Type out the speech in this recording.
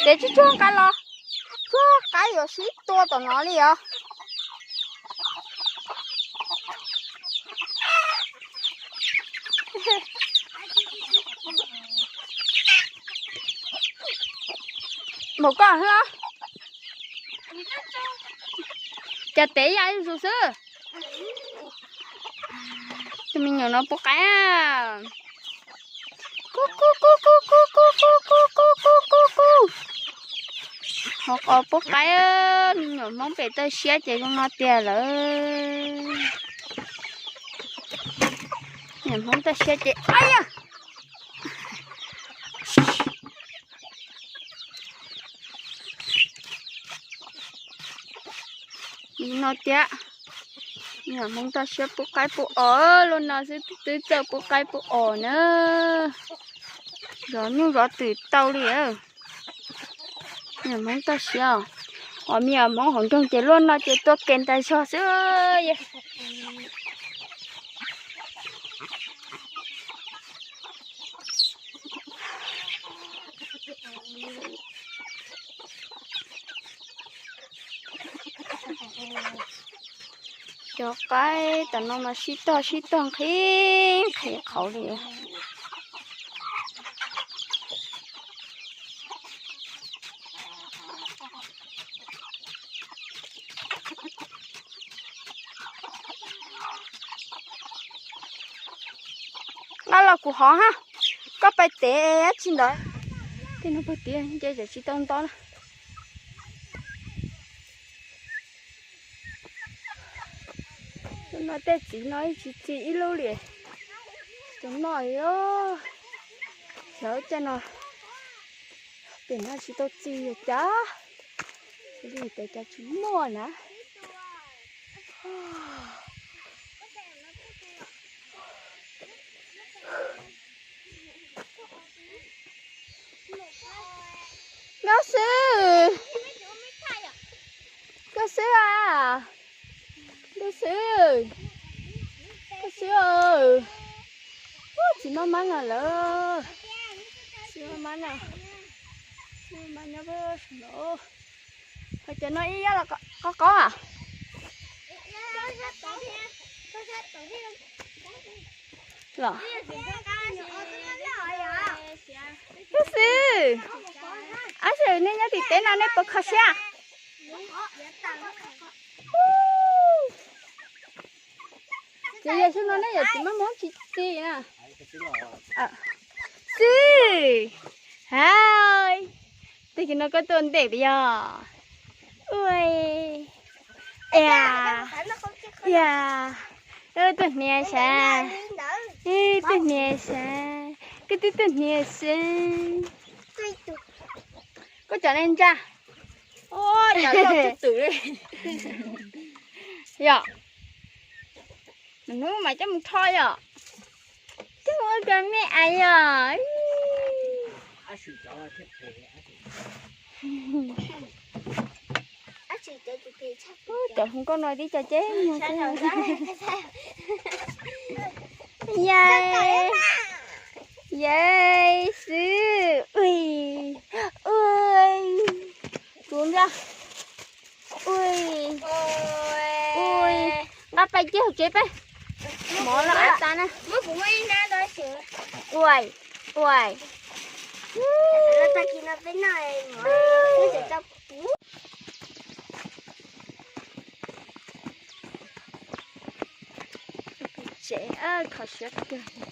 Ces tsis tsuag qaib los, tsuag qaib yuav sib tua tom no li os. Npaum koj xwb los? Cas tev ya zuj zus xwb. Tus me nyuam no pub qaib. Kuj kuj kuj kuj kuj kuj kuj kuj kuj kuj kuj kuj. Ho qos pub qaib, me nyuam Hmoob pem toj siab ces zoo no tiag lawm. Me nyuam Hmoob toj siab ces, a yog, no tiag. Me nyuam Hmoob toj siab pub qaib pub os, lub no xwb twb txawj pub qaib pub os na. Zov nyuj zov twm tau li. Me nyuam Hmoob toj siab os. Os, me nyuam Hmoob hauv nroog ces luaj no ces tua ke ntas zog xwb. Cov qaib tam no mas sib tog sib tog nqhis nqhis qhauv li. Nqa los kuv hov ha, koj pais tev dab tsi ntawd. Tej no puag tid nce tsis tau nto na. Tus no tej txiv no tsis txi ib lub li. Tus no, xyov caij no pem no tsis tau txi cas, li tes cas tsis muaj na. Nkauj Xwb, Nkauj Xwb a, Nkauj Xwb, Nkauj Xwb, txiv maj mab no lawm, txiv maj mab no, txiv maj mab nyob pem saum no. Ho cov no ib yam los qab qab a. Los, Nkauj Xwb, ab, nej nyob tim teb no nej puas kho siab? Ces yog xyoo no nej yog tsis muaj hmoob tsis txi na. Xwb, hais, tag kis no koj tuaj ntej puas yog? Ua, ua, ua, tuaj hnia sav, tuaj hnia sav, koj twb tuaj hnia sav. Koj cov neeg ntsa, cov twm li. Yog, hnub mas coj mus rho yom. Coj mus ua ka me ais yom. Cov hluas nkauj no tib co ceb muag xwb. Yay, yay xwb. Ui, ui, kuv npla. Ui, ui, nqa pais kiag hauv tsev peb. Mov los av tas na. Ua, ua. Tsev kho siab kawg.